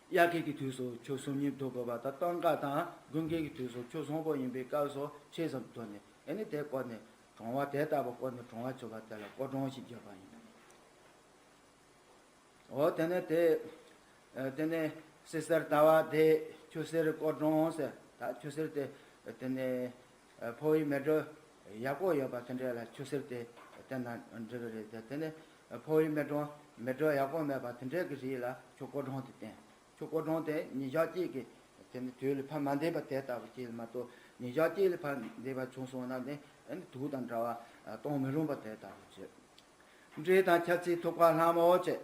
དབྱར་ཁའི་གི་དུས་སུ་ཆུ་སུམ་གཉིས་བསྡུ་དགོས་པ་དང་། སྟོན་ཁ་དང་དགུན་ཁའི་གི་དུས་སུ་ཆུ་བཟང་པོ་ཡིན་པའི་སྐབས་སུ་ཆེ་ཙམ་བསྡུ་ནས་ཨེ་ནི་དེ་བསྐོར་ནས་གྲངས་བ་དེ་ལྟ་བུ་བསྐོར་ནས་གྲངས་བ་བྱེད་པ་དེ་ལ་སྐོར་གྲངས་ཞེས་བརྗོད་པ་ཡིན། འོ་དེ་ནས་དེ། ཨ་དེ་ནས་བསིལ་ཟེར་ཟླ་བ་དེ་ཆུ་སེར་སྐོར་གྲངས་ཟེར། ད་ཆུ་སེར་དེ་དེ་ནས་ཨ་ཕོ་བའི་མེ་དྲོད་ཡག་པོ་ཡོད་པ་དེ་འདྲ་ལ་ཆུ་སེར་དེ་བསྟན་ན་འགྲིག་གི་རེད་དེ། དེ་ནས་ཕོ་བའི་མེ་དྲོད་མེ་དྲོད་ཡག་པོ་མེད་པ་དེ་འདྲ་གི་རིགས་ལ་ཆུ་སྐོར་གྲངས་དེ་བསྟན། ཆུ་སྐོར་གྲངས་དེ་ཉིན་ཞག་གཅིག་གི་དེ་ནས་དུས་ལ་ཕར་མ་འདས་པ་དེ་ལྟ་བུ་ཅིག་མ་གཏོགས། ཉིན་ཞག་གཅིག་ལ་ཕར་འདས་པ་བྱུང་སོང་ན་ནི་ཨ་ནི་དུག་དང་འདྲ་བ་གཏོང་མི་རུང་བ་དེ་ལྟ་བུ་ཅིག་འབྲས་དང་ཆབ་ཚལ་ཐུག་པ་ལྷ་མོ་བཅས།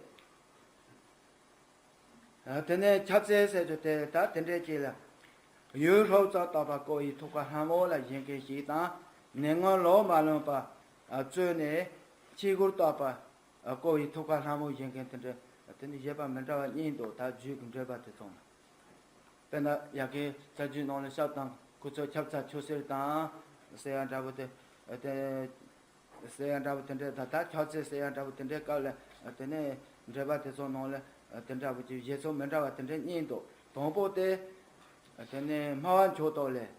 དེ་ནས་ཆབ་ཚལ་ཟེར་རྒྱུ་དེ་ད་དེ་འདྲས་ཅིག་ལ། ཡུལ་ཧྲོབ་ཙམ་བཏབ་པ་བསྐོར་བའི་ཐུག་པ་ལྷ་མོ་ལ་བཞེངས་མཁན་ཞིག་དང་། ནད་ངན་ལོག་མ་ལོན་པ་བཙོས་ནས་ཕྱི་གུར་བཏབ་པ་བསྐོར་བའི་ཐུག་པ་ལྷ་མོ་བཞེངས་མཁན་དེ་འདྲས། དེ་ནི་བཞེད་པ་མི་འདྲ་བ་གཉིས་འདུག་ད་རྒྱུད་ཀྱི་འགྲེལ་པ་དེ་ཚོ་ལ། དཔེར་ན་ཡ་གི་རྩ་རྒྱུད་ནང་ལ་ཞབས་དང་སྐུ་ཚེགས་ཆབ་ཚ་ཆུ་སེར་དང་ཟེར་ཡ་འདྲ་བོ་དེ། དེ་ཟེར་ཡ་འདྲ་བོ་དེ་འདྲས་ད་ད་ཆབ་ཚལ་ཟེར་ཡ་འདྲ་བོ་དེ་འདྲས་སྐབས་ལ་དེ་ནས་འགྲེལ་པ་དེ་ཚོ་ནང་ལ་དེ་འདྲ་བོ་ཅིག་བཞེད་ཚུལ་མི་འདྲ་བ་དེ་འདྲས་གཉིས་འདུག་དང་པོ་དེ་དེ་ནས་སྨྲ་བ་མཆོག་ཐོག་ལས།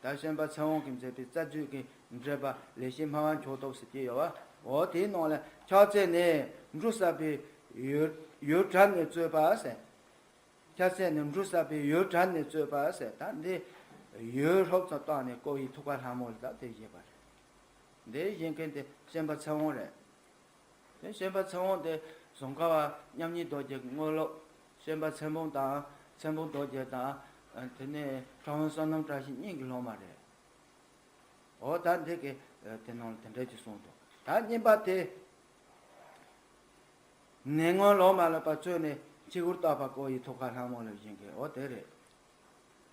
ད་ཤན་པ་ཚེ་དབང་གིས་མཛད་པའི་རྩ་རྒྱུད་ཀྱི་འགྲེལ་པ་ལེགས་བཤད་སྨྲ་བ་མཆོག་ཐོག་ཟེར་གྱི་ཡོད་པ། འོ་དེའི་ནང་ལ་ཆབ་ཚལ་ནི་འབྲུ་བསགས་པའི་ཡུལ་ཡུལ་གྲལ་ནས་བཙོས་པ་ཟེར། ཆབ་ཚལ་ནི་འབྲུ་བསགས་པའི་ཡུལ་གྲལ་ནས་བཙོས་པ་ཟེར། ད་འདི་ཡུལ་ཧྲོབ་ཙམ་བཏང་ནས་བསྐོར་བའི་ཐུག་པ་ལྷ་མོ་ལ་ད་དེ་བཞེད་པ་རེད། འདི་བཞེད་མཁན་དེ་ཤན་པ་ཚེ་དབང་རེད། དེ་ཤན་པ་ཚེ་དབང་དེ་ཟུང་ཁ་པ་མཉམ་ཉིད་རྡོ་རྗེ་གི་དངོས་སློབ། ཤན་པ་ཚེ་འབུམ་དང་ཚེ་འབུམ་རྡོ་རྗེ་དང་། དེ་ནས་ཁྲ་བོ་བསོད་ནམས་བཀྲ་ཤིས་གཉིས་ཀྱི་སློབ་མ་རེད། འོ་ད་འདི་གི་དེ་ནང་ལ་དེ་འདྲ་ཅིག་གསུངས་འདུག་ད་གཉིས་པ་དེ། ནད་ངན་ལོག་མ་ལོན་པ་བཙོས་ནས་ཕྱི་གུར་བཏབ་པ་བསྐོར་བའི་ཐུག་པ་ལྷ་མོ་ལ་བཞེངས་མཁན་འོ་དེ་རེད།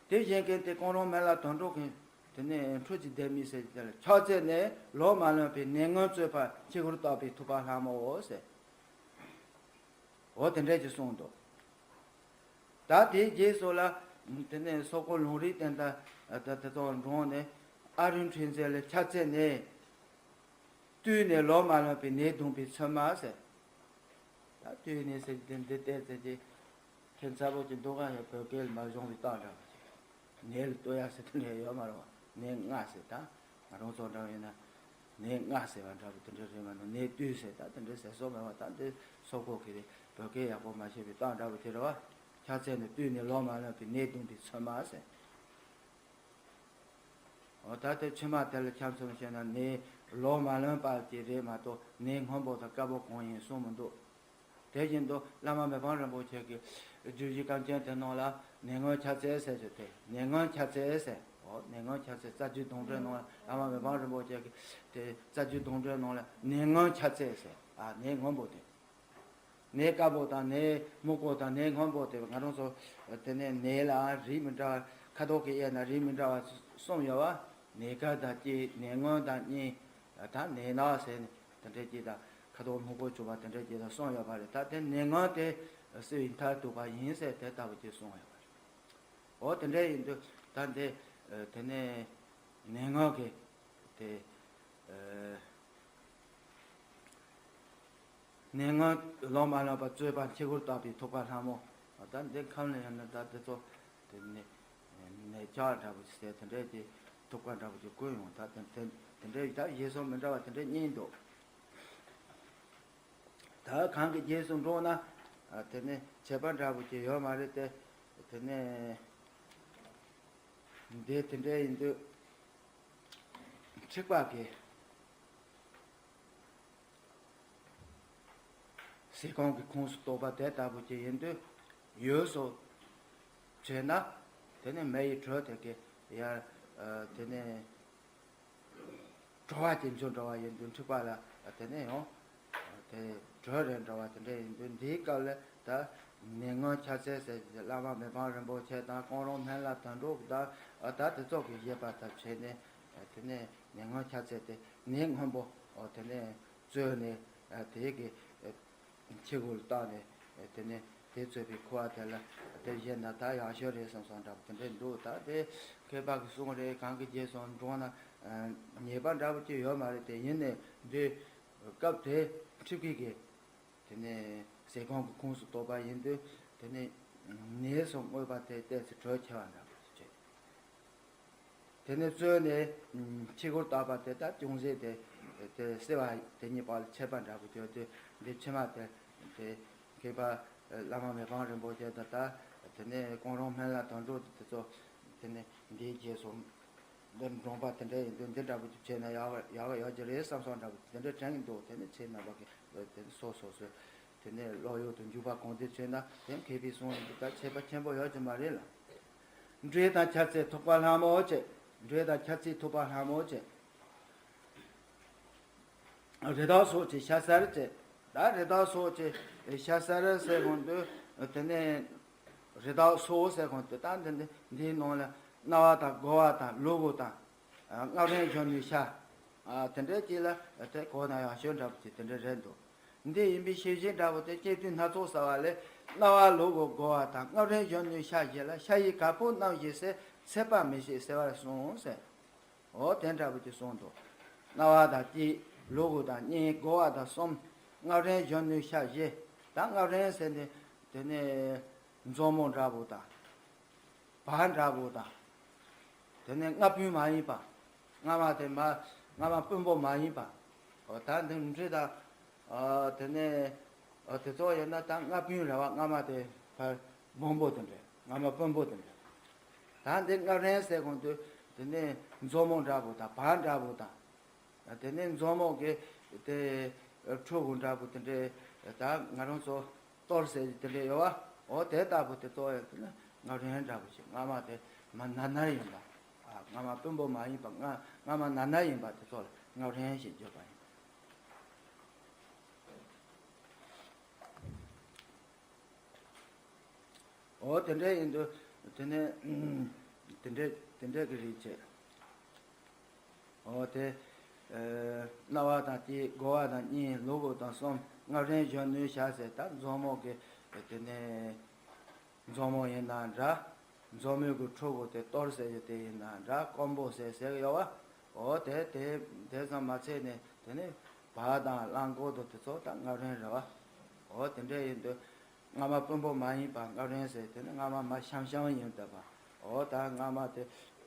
དེ་བཞེངས་མཁན་དེ་གོང་རོང་སྨན་བླ་དོན་གྲུབ་ཀྱིས་དེ་ནས་འཕྲོས་ཀྱི་ལྡེ་མིག་ཟེར་གྱི་དེ་ལ་ཕྱག་འཚལ་ནས་ལོག་མ་ལོན་པའི་ནད་ངན་བཙོས་པ་ཕྱི་གུར་བཏབ་པའི་ཐུག་པ་ལྷ་མོའོ་ཟེར། འོ་དེ་འདྲས་ཀྱི་གསུངས་འདུག་ད་དེའི་རྗེས་སུ་ལ་དེ་ནས་སོག་པོ་ལུང་རིགས་བསྟན་དར་ད་དེ་ཚོ་འགྲོངས་ནས་ཨ་རུ་འཕྲིན་ཚེ་ལ་ཕྱག་འཚལ་ནས། བཏུལ་ནས་ལོག་མ་ལོན་པའི་ནད་གདོན་པའི་མཚོན་མ་ཟེར། ད་བཏུལ་ནས་ཟེར་གྱི་དེ་འདི་བལྟས་ཚེ་ཀྱི། ཁྱད་མཚར་པོ་ཅིག་འདུག་ག་ཡང་བོད་སྐད་ལ་མ་བྱུང་བའི་རྟགས་འདྲ་བ་ཅིག་ནད་ལ་བཏུལ་ཡ་ཟེར་དེ་འདྲ་ཡོད་མ་རེད་བ། ནད་བསྔགས་ཟེར་ད། ང་རང་ཚོ་འདྲ་བ་ཡིན་ན། ནད་བསྔགས་ཟེར་བ་འདྲ་བོ་དེ་འདྲ་རེད་མ་གཏོགས་ནད་བཏུལ་ཟེར་ད་དེ་འདྲ་ཟེར་སྲོལ་མེད་བ། ད་འདི་སོག་པོ་གི་རེད། བོད་སྐད་ཡག་པོ་མ་ཤེས་པའི་རྟགས་འདྲ་བོ་དེ་རེད་བ། ཕྱག་འཚལ་ནས་བཏུལ་ནས་ལོག་མ་ལོན་པའི་ནད་གདོན་པའི་མཚོན་མ་ཟེར། འོ་ད་དེ་ཕྱི་མ་དེ་ལ་ཆ་མཚོན་བྱས་ན་ནད་ལོག་མ་ལོན་པ་ཅིག་རེད་མ་གཏོགས་ནད་སྔོན་པོ་དང་དཀར་པོ་གང་ཡིན་གསུངས་མི་འདུག་དེ་བཞིན་དུ་བླ་མ་མི་ཕམ་རིན་པོ་ཆེ་གི་བརྗོད་གཞི་རྐང་རྒྱན་དེ་ནང་ལ་ནད་སྔོན་ཕྱག་འཚལ་ཟེར་རྒྱུ་དེ་ནད་སྔོན་ཕྱག་འཚལ་ཟེར། འོ་ནད་སྔོན་ཕྱག་འཚལ་རྩ་རྒྱུད་སྡོང་གྲོགས་ནང་ལ་བླ་མ་མི་ཕམ་རིན་པོ་ཆེ་གི་དེ་རྩ་རྒྱུད་སྡོང་གྲོགས་ནང་ལ་ནད་སྔོན་ཕྱག་འཚལ་ཟེར། ཨ་ནད་སྔོན་པོ་དེ། ནད་དཀར་པོ་དང་ནད་སྨུག་པོ་དང་ནད་སྔོན་པོ་དེ་ང་རང་ཚོ་དེ་ནས་ནད་ལ་རིགས་མི་འདྲ་བ་ཁ་དོག་གི་དབྱེ་ན་རིགས་མི་འདྲ་བ་གསུམ་ཡོད་བ། ནད་དཀར་དང་སྐྱེས་ནད་སྔོན་དང་གཉིས། ད་ནད་ནག་ཟེར་ནས་དེ་འདྲའི་སྐྱེས་དང་ཁ་དོག་སྨུག་པོ་བྱུང་བ་དེ་འདྲའི་སྐྱེས་དང་གསུམ་ཡོད་པ་རེད། ད་དེ་ནད་སྔོན་དེ་བསིལ་བའི་མཐར་ཐུག་པ་ཡིན་ཟེར་དེ་ལྟ་བུ་ཅིག་གསུངས་ཡོད་པ་རེད། འོ་དེ་འདྲ་ཡིན་དུས་ད་འདི་དེ་ནས་ནད་སྔོན་གྱི་དེ། ནད་སྔོན་ལོག་མ་ལོན་པ་བཙོས་པ་ཕྱི་གུར་བཏབ་པའི་ཐུག་པ་ལྷ་མོ། ད་འདི་ཁམས་ལ་ཡིན་ན་ད་འདི་ཚོ་དེ་ནི་ནད་བྱ་འདྲ་པོ་ཞིག་ཟེར་དེ་འདྲའི་དེ་ཐུག་པ་འདྲ་པོ་ཞིག་བསྐོལ་ཡོང་ད་དེ་དེ་དེ་འདྲའི་ད་བཞེད་སྲོལ་མི་འདྲ་བ་དེ་འདྲའི་གཉིས་འདུག་ད་གང་གི་རྗེས་སུ་འགྲོ་ན་དེ་ནི་ཁྱད་པར་འདྲ་པོ་ཞིག་ཡོད་མ་རེད་དེ། དེ་ནས་འདི་དེ་འདྲའི་ཡིན་དུས་འཁྲིག་པ་གི་ཟས་ཁང་གི་ཁོངས་སུ་གཏོགས་པ་དེ་ལྟ་བུ་ཅིག་ཡིན་དུས་ཡོས་སུ་བྱས་ན། དེ་ནས་མེ་ཡི་དྲོད་དེ་གི་ཡར་དེ་ནས་བྲོ་བ་ཅན་ཅུང་འདྲ་བ་ཡིན་དུས་འཁྲིག་པ་ལ་དེ་ནས་ཡང་དེ་དྲོད་རེ་འདྲ་བ་དེ་འདྲ་ཡིན་དུས་འདིའི་སྐབས་ལ་ད་ ནད་སྔོན་ཕྱག་འཚལ་ཟེར་གྱི་བླ་མ་མི་ཕམ་རིན་པོ་ཆེ་དང་ཀོང་རོང་སྨན་བླ་དོན་གྲུབ་དང་ད་དེ་ཚོ་གི་བཞེད་པ་ལྟར་བྱས་ནས་དེ་ནས་ནད་སྔོན་ཕྱག་འཚལ་དེ་ནད་སྔོན་པོ་དེ་ནས་བཙོས་ནས་དེ་གི་ཕྱི་གུར་བཏང་ནས་དེ་ནས་དེ་བཙོས་པའི་ཁུ་བ་དེ་ལ་དེ་བཞེས་ན་ད་ཡག་ཤོས་རེད་བསམ་སོང་འདྲ་པོ་དེ་འདྲས་འདུག་ད་དེ་མཁས་པ་གི་གསུང་རེད། གང་གི་རྗེས་སུ་འགྲོ་ན་ཉེས་པ་འདྲ་པོ་ཅིག་ཡོད་མ་རེད། དེ་ཡིན་ནས་འདི་སྐབས་དེ་ཁྲིད་ཀྱི་གི་དེ་ནས་ཟས་ཁང་གི་ཁོངས་སུ་གཏོགས་པ་ཡིན་དུས་དེ་ནས་ནད་སོགས་བསྔོས་པ་དེ་ཏོག་ཙམ་དྲོད་ཆེ་བ་འདྲ་པོ་ཅིག་དེ་ནས་བཙོས་ནས་ཕྱི་གུར་བཏགས་པ་དེ་ལྟར་ཅུང་ཟད་དེ་དེ་སེ་བ་དེ་གཉིས་བར་ལ་ཆད་པ་འདྲ་པོ་ཡོད་དུས་འདི་ཕྱི་མ་དེ་དེ་མཁས་པ་བླ་མ་མི་ཕམ་རིན་པོ་ཆེ་དང་ད་དེ་ནས་ཀོང་རོང་སྨན་བླ་དོན་གྲུབ་དེ་ཚོ་དེ་ནས་འདིའི་རྗེས་སུ་འདི་འགྲོངས་པ་དེ་འདྲ་ཡིན་དུས་འདི་འདྲ་པོ་ཅིག་བྱས་ན་ཡག་ཡག་ཡོད་ཀྱི་རེད་བསམ་སོང་འདྲ་པོ་དེ་འདྲ་དྲན་གྱི་འདུག་དེ་ནས་ཁྱེད་རྣམ་པ་གི་དེ་ནས་སོ་སོ་སོས་དེ་ནས་བློ་ཡུལ་དུ་འཇུག་པ་གང་དེ་བྱས་ན་དེ་མཁས་པའི་གསུང་ཡིན་དུས་ད་ཁྱད་པར་ཆེན་པོ་ཡོད་ཀྱི་མ་རེད་ལ། འབྲས་དང་ཆབ་རྩེ་ཐུག་པ་ལྷ་མོ་བྱས། འབྲས་དང་ཆབ་རྩེ་ཐུག་པ་ལྷ་མོ་བྱས། རི་དྭགས་སོགས་ཀྱི་ཤ་གསར་བྱས། ད་རི་དྭགས་སོགས་ཀྱི་ཤ་གསར་ཟེར་གོང་དུ་དེ་ནས་རི་དྭགས་སོགས་ཟེར་གོང་དུ་ད་འདི་འདི་འདིའི་ནང་ལ་རྣ་བ་དང་རྒོ་བ་དང་ལུ་གུ་དང་། ཨ། སྔགས་རིང་གཞོན་ནུའི་ཤ། ཨ། དེ་འདྲའི་ཅིག་ལ་དེ་གོ་ན་ཡག་ཤོས་འདྲ་པོ་ཅིག་དེ་འདྲ་རེད་འདུག་འདི་ཡིན་པའི་ཤེས་བཞིན་འདྲ་པོ་དེ་སྐྱེ་དུས་སྣ་ཚོགས་ཟ་བ་ལས་རྣ་བ་ལུ་གུ་རྒོ་བ་དང་སྔགས་རིང་གཞོན་ནུའི་ཤ་བཞི་ལ་ཤ་ཡི་གར་པོ་རྣམ་བཞི་ཟེར་ཚད་པ་མི་ཤེས་ཟེར་བར་གསུངས་ཟེར། འོ་དེ་འདྲ་པོ་ཅིག་གསུངས་འདུག་རྣ་བ་དང་གཅིག་ལུ་གུ་དང་གཉིས་རྒོ་བ་དང་གསུམ་སྔགས་རིང་གཞོན་ནུའི་ཤ་བཞི། ད་སྔགས་རིང་ཟེར་ནས་དེ་ནས་མཛོ་མོ་འདྲ་པོ་དང་། བ་འདྲ་པོ་དང་། དེ་ནས་རྔ་སྤུན་མ་ཡིན་པ། རྔ་མ་དེ་མ་རྔ་མ་དཔོན་པོ་མ་ཡིན་པ། འོ་ད་འདི་འབྲས་དང་། ཨ། དེ་ནས་ཨ། དེ་ཚོ་ཡོད་ན་ད་རྔ་སྤུན་རེད་བ། རྔ་མ་དེ་ཕར་སྦོམ་པོ་དེ་འདྲ། རྔ་མ་དཔོན་པོ་དེ་འདྲ། ད་འདི་སྔགས་རིང་ཟེར་གོང་དུ་དེ་ནས་མཛོ་མོ་འདྲ་པོ་དང་བ་འདྲ་པོ་དང་། དེ་ནས་མཛོ་མོ་གི་དེ་ཕྲུ་གུ་འདྲ་པོ་དེ་འདྲས་ད་ང་རང་ཚོ་གཏོར་ཟེར་གྱི་དེ་འདྲས་ཡོད་བ། འོ་དེ་ལྟ་བུ་དེ་གཏོར་ཡོད་དེ་ནི་སྔགས་རིང་འདྲ་པོ་ཞིག་རྔ་མ་དེ་མ་ན་ནར་ཡིན་པ། ཨ། རྔ་མ་དཔོན་པོ་མ་ཡིན་པ། རྔ་རྔ་མ་ན་ནར་ཡིན་པ་དེ་ཚོ་ལ་སྔགས་རིང་ཞེས་བརྗོད་པ་ཡིན། འོ་དེ་འདྲ་ཡིན་དུས་དེ་ནས་དེ་འདྲ་དེ་འདྲ་གི་རིགས་བྱས། འོ་དེ། ཨ། རྣ་བ་དང་གཅིག་རྒོ་བ་དང་གཉིས་ལུ་གུ་དང་གསུམ་སྔགས་རིང་གཞོན་ནུའི་ཤ་ཟེར། ད་མཛོ་མོ་གི་དེ་ནས་མཛོ་མོ་ཡིན་ན་འདྲ། མཛོ་མོའི་གི་ཕྲུ་གུ་དེ་གཏོར་ཟེར་གྱི་དེ་ཡིན་ན་འདྲ། ཀོང་པོ་ཟེར་ཟེར་གི་ཡོད་བ། འོ་དེ་དེ་དེ་ཙམ་མ་ཚད་ནས་དེ་ནས་བ་དང་གླང་གོག་དང་དེ་ཚོ་ད་སྔགས་རིང་རེད་བ། འོ་དེ་འདྲ་ཡིན་དུས། རྔ་མ་དཔོན་པོ་མ་ཡིན་པ་སྔགས་རིང་ཟེར། དེ་ནི་རྔ་མ་མ་ཤང་ཤང་ཡིན་བསྡད་པ། འོ་ད་རྔ་མ་དེ་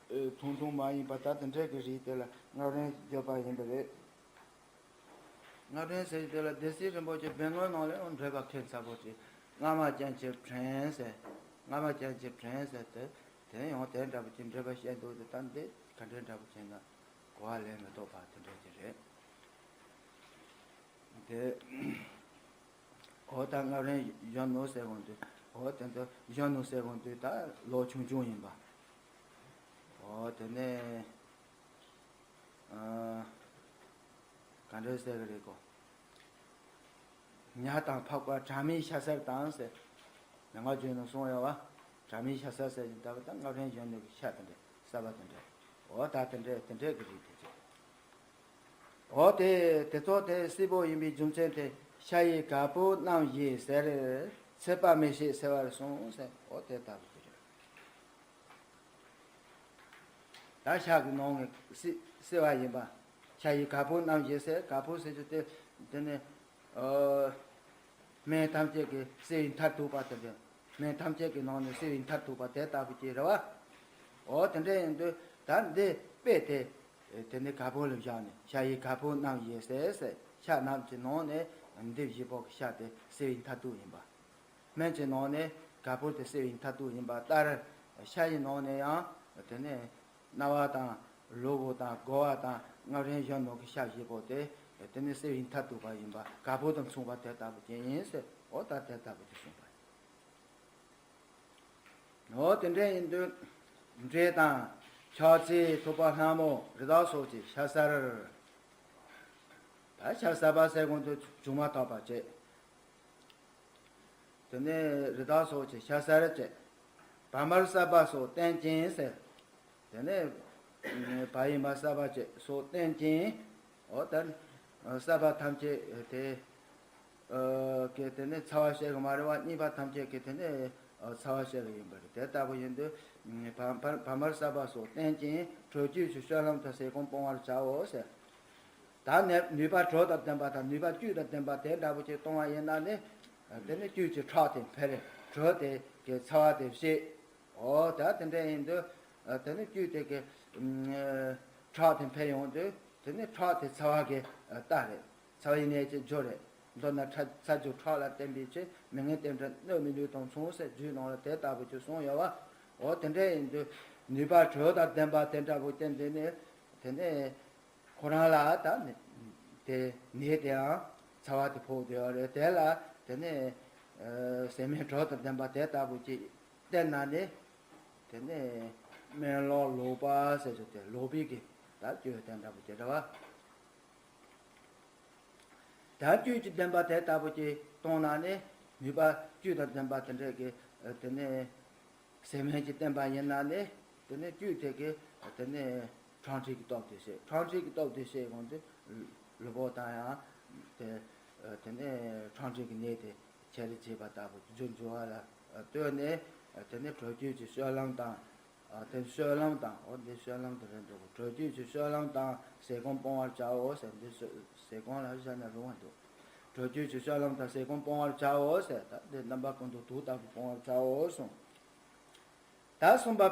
ཨེ་ཐུང་ཐུང་མ་ཡིན་པ་ད་དེ་འདྲས་ཀྱི་རིགས་དེ་ལ་སྔགས་རིང་བརྗོད་པ་ཡིན་པ་རེད། སྔགས་རིང་ཟེར་དེ་ལ་སྡེ་སྲིད་རིན་པོ་ཆེ་སྦས་མགོན་ནང་ལ་ཡང་འགྲེལ་པ་ཁྱད་མཚར་པོ་ཅིག་རྔ་མ་ཅན་གྱི་བྲན་ཟེར། རྔ་མ་ཅན་གྱི་བྲན་ཟེར་དེ་དེ་ཡང་དེ་འདྲ་པོ་ཅིག་འགྲེལ་པ་བཤད་འདུག་དེ་ད་འདི་ག་འདྲས་འདྲ་པོ་བྱས་ན་གོ་བ་ལེན་མི་ཐུབ་པ་དེ་འདྲས་ཅིག་རེད། དེ། འོ་ད་སྔགས་རིང་གཞོན་ནུ་ཟེར་གོང་དུ། འོ་དེ་ཚོ་གཞོན་ནུ་ཟེར་གོང་དུ་ད་ལོ་ཆུང་ཆུང་ཡིན་པ། འོ་དེ་ནས་ཨ། ག་འདྲ་ཟེར་གི་རེད་གོ། ཉ་དང་ཕག་པ་དྲ་མའི་ཤ་གསར་དང་ཟེར། ནང་ང་བརྗོད་ནས་གསུངས་ཡོད་བ། དྲ་མའི་ཤ་གསར་ཟེར་གྱི་ད་བ་ད་སྔགས་རིང་གཞོན་ནུ་གི་ཤ་དེ་འདྲ་གསར་པ་དེ་འདྲ། འོ་ད་དེ་འདྲ་དེ་འདྲ་གི་རེད་དེ་ཚོ། འོ་དེ་དེ་ཚོ་དེ་སྲིད་པོ་ཡིན་པའི་རྒྱུ་མཚན་དེ་ཤ་ཡི་གར་པོ་རྣམ་བཞི་ཟེར། ཚད་པ་མི་ཤེས་ཟེར་བར་གསུངས་ཟེར། འོ་དེ་ལྟ་བུ་དེ་རེད། ད་ཤ་གི་ནང་ནས་སྲིད་སྲིད་པ་ཡིན་པ། ཤ་ཡི་གར་པོ་རྣམ་བཞི་ཟེར། གར་པོ་ཟེར་རྒྱུ་དེ་དེ་ནི། ཨོ། སྨན་ཐམས་ཅད་ཀྱི་སྲིད་པའི་མཐར་ཐུག་པ་དེ་འདྲ། སྨན་ཐམས་ཅད་ཀྱི་ནང་ནས་སྲིད་པའི་མཐར་ཐུག་པ་དེ་ལྟ་བུ་ཅིག་རེད་བ། འོ་དེ་འདྲ་ཡིན་དུས་ད་འདི་དཔེ་དེ། དེ་ནི་གར་པོ་ལ་བཞག་ནས་ཤ་ཡི་གར་པོ་རྣམ་བཞི་ཟེར་ཟེར་ཤ་རྣམས་ཀྱི་ནང་ནས་འདི་བཞི་པོ་གི་ཤ་དེ་སྲིད་པའི་མཐར་ཐུག་ཡིན་པ། སྨན་གྱི་ནང་ནས་གར་པོ་དེ་སྲིད་པའི་མཐར་ཐུག་ཡིན་པ་ལྟར། ཤ་ཡི་ནང་ནས་ཡང་དེ་ནི་རྣ་བ་དང་ལུ་གུ་དང་རྒོ་བ་དང་སྔགས་རིང་གཞོན་ནུ་གི་ཤ་བཞི་པོ་དེ་དེ་ནི་སྲིད་པའི་མཐར་ཐུག་པ་ཡིན་པ། གར་པོ་དང་མཚུངས་པ་དེ་ལྟ་བུ་ཅན་ཡིན་ཟེར། འོ་ད་དེ་ལྟ་བུ་ཅིག་གསུངས་པ་ཡིན། འོ་དེ་འདྲ་ཡིན་དུས་འབྲས་དང་ཆབ་རྩེ་ཐུག་པ་ལྷ་མོ་རི་དྭགས་སོགས་ཀྱི་ཤ་གསར། ད་ཤ་གསར་པ་ཟེར་གོང་དུ་བྱུང་མ་ཐག་པ་བྱས། དེ་ནས་རི་དྭགས་སོགས་ཀྱི་ཤ་ཟ་ར་བྱེད། བ་མར་གསར་པ་སོགས་བསྟེན་ཅིང་ཟེར། དེ་ནས་བ་ཡི་མར་གསར་པ་བཅས་སོགས་བསྟེན་ཅིང་། འོ་ད་གསར་པ་ཐམས་ཅད་དེ་ཨ་གི་དེ་ནས་ཚ་བ་བཤད་གི་མ་རེད་བ། རྙིང་པ་ཐམས་ཅད་ཀྱི་དེ་ནས་ཨ་ཚ་བ་བཤད་གི་ཡིན་པ་རེད། དེ་ལྟ་བུ་ཡིན་དུས་བ་བ་བ་མར་གསར་པ་སོགས་བསྟེན་ཅིང་དྲོད་སྐྱུད་ཀྱི་སྤྱོད་ལམ་དང་ཟས་སྐོམ་སྤོང་བར་བྱའོ་ཟེར། ད་ནི་ནུས་པ་དྲོད་དང་ལྡན་པ་དང་ནུས་པ་བཅུད་དང་ལྡན་པ་དེ་འདྲ་པོ་ཅིག་གཏོང་བ་ཡིན་ན་ནི། དེ་ནི་བཅུད་ཀྱི་ཁྲག་དེ་འཕེལ། དྲོད་དེ་གི་ཚ་བ་དེ་བྱེད། འོ་ད་དེ་འདྲ་ཡིན་དུས། དེ་ནི་བཅུད་དེ་གི་ཁྲག་དེ་འཕེལ་ཡོང་དུས་དེ་ནི་ཁྲག་དེ་ཚ་བ་གི་རྟགས་རེད། ཚ་བའི་གནད་ཀྱི་རྒྱུ་རེད། མདོར་ན་ཚ་རྒྱུ་ཁྲག་ལ་བརྟེན་པའི་ཕྱིར། མི་ངན་ལྟེམ་འཕྲལ་གནོད་མི་ནུས་དང་མཚུངས་ཟེར་རྒྱུད་ནང་ལ་དེ་ལྟ་བུ་ཅིག་གསུངས་ཡོད་བ། འོ་དེ་འདྲ་ཡིན་དུས་ནུས་པ་དྲོད་དང་ལྡན་པ་དེ་འདྲ་པོ་བསྟེན་དུས་ནི་དེ་ནི། ཁོ་རང་ལ་ད་ནི་དེ་ནད་དེའང་ཚ་བ་དེ་ཕོག་བསྡད་ཡོད་རེད། དེ་ལ་དེ་ནས་ཟས་སྨན་དྲོད་དང་ལྡན་པ་དེ་ལྟ་བུ་ཅིག་བསྟེན་ན་ནི། དེ་ནས་སྨན་ལོག་ལོག་པ་ཟེར་རྒྱུ་དེ་ལོག་པའི་གི་ད་སྤྱོད་དེ་འདྲ་པོ་དེ་རེད་བ། ད་བཅུད་ཀྱི་ལྡན་པ་དེ་ལྟ་བུ་ཅིག་གཏོང་ན་ནི་ནུས་པ་བཅུད་དང་ལྡན་པ་དེ་འདྲ་གི་དེ་ནས། ཟས་སྨན་གྱི་བསྟེན་པ་ཡིན་ན་ནི། དེ་ནི་བཅུད་དེ་གི་དེ་ནི་ཁྲག་མཁྲིས་ཀྱི་སྟོབས་དེ་བྱེད། ཁྲག་མཁྲིས་ཀྱི་སྟོབས་དེ་བྱེད་གོང་དུ་ལུས་པོ་དང་ཡང་དེ་དེ་ནི་ཁྲག་མཁྲིས་ཀྱི་ནད་དེ་ཆད་རེ་བྱེད་པ་ལྟ་བུ་རྒྱུ་འབྱུང་བ་ལ་ལྟོས་ནས། དེ་ནི་དྲོད་སྐྱུད་ཀྱི་སྤྱོད་ལམ་དང་། དེ་སྤྱོད་ལམ་དང་། འོ་འདི་སྤྱོད་ལམ་དེ་རེད་འདུག་དྲོད་སྐྱུད་ཀྱི་སྤྱོད་ལམ་དང་ཟས་སྐོམ་སྤོང་བར་བྱའོ་ཟེར། འདི་ཟས་སྐོམ་ལ་བཞག་ན་རུང་བ་འདུག་དྲོད་སྐྱུད་ཀྱི་སྤྱོད་ལམ་དང་ཟས་སྐོམ་སྤོང་བར་བྱའོ་ཟེར། ད་འདི་རྣམ་པ་ཀུན་ཏུ་དུག་ལྟ་བུ་སྤོང་བར་བྱའོ་གསུངས། ད་གསུམ་པ་པའི།